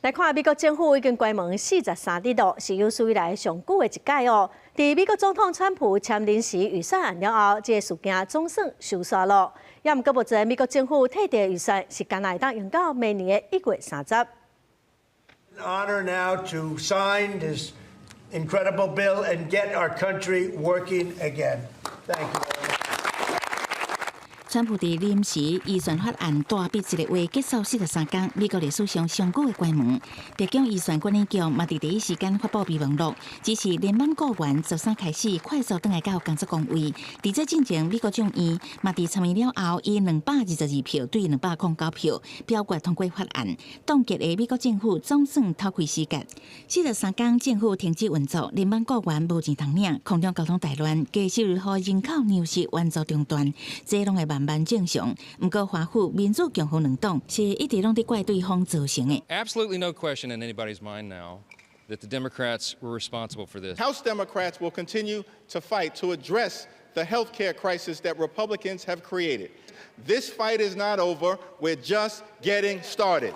來看美國政府已經關門43日咯，是有史以來上久的一屆哦。佇美國總統川普簽臨時預算案了後，這个事件總算收煞咯。也毋過目前美國政府退掉預算是干焦會當用到明年的1月30。 Honor now to sign this incredible bill and get our country working again. Thank you. 川普佇臨時預算法案大筆一个話結束43工，美國歷史上上久的關門。白宮預算管理局嘛佇第一時間發布備忘錄，指示聯邦僱員十三開始快速轉來到工作崗位。佇這進前，美國眾院嘛佇參議了後，以222票對209票表決通過法案，凍結的美國政府總算透氣時間。43工政府停止運作，聯邦僱員無錢通領，空中交通大亂，低收入戶人口糧食援助中斷，這攏會慢慢正常。毋過華府民主共和兩黨是一直攏佇怪對方造成的。 Absolutely no question in anybody's mind now that the Democrats were responsible for this. House Democrats will continue to fight to address the health care crisis that Republicans have created. This fight is not over. We're just getting started.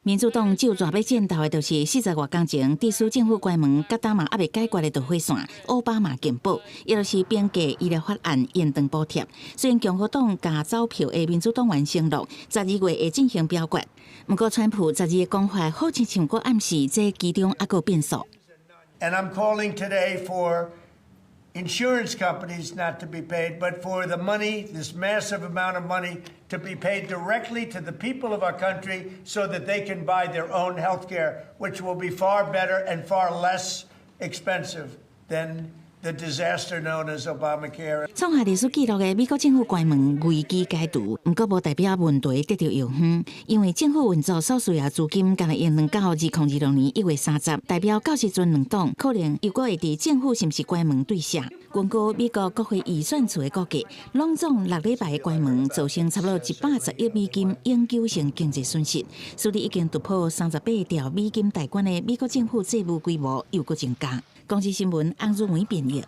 民主黨就熱欲戰鬥的，就是40外工前，致使政府關門，佮今嘛猶未解決的導火線——奧巴馬健保，也就是平價醫療法案延長補貼。雖然共和黨共走票的民主黨員承諾，12月會進行表決，毋過川普十二的講話，好親像閣暗示這其中猶閣有變數。 And I'm calling today for insurance companies not to be paid, but for the money, this massive amount of money, to be paid directly to the people of our country so that they can buy their own health care, which will be far better and far less expensive than the disaster known as Obamacare. 創下歷史紀錄的美國政府關門危機解除，毋過無代表問題得著藥方，因為政府運作所需要資金，干焦延長到2026年1月30，代表到時陣兩黨可能又閣會佇政府是毋是關門對射。根據美國國會預算處的估計，攏總6禮拜的關門，造成差不多110億美金永久性經濟損失，使得已經突破38兆美金大關的美國政府債務規模又閣增加。公視新聞翁如梅編譯。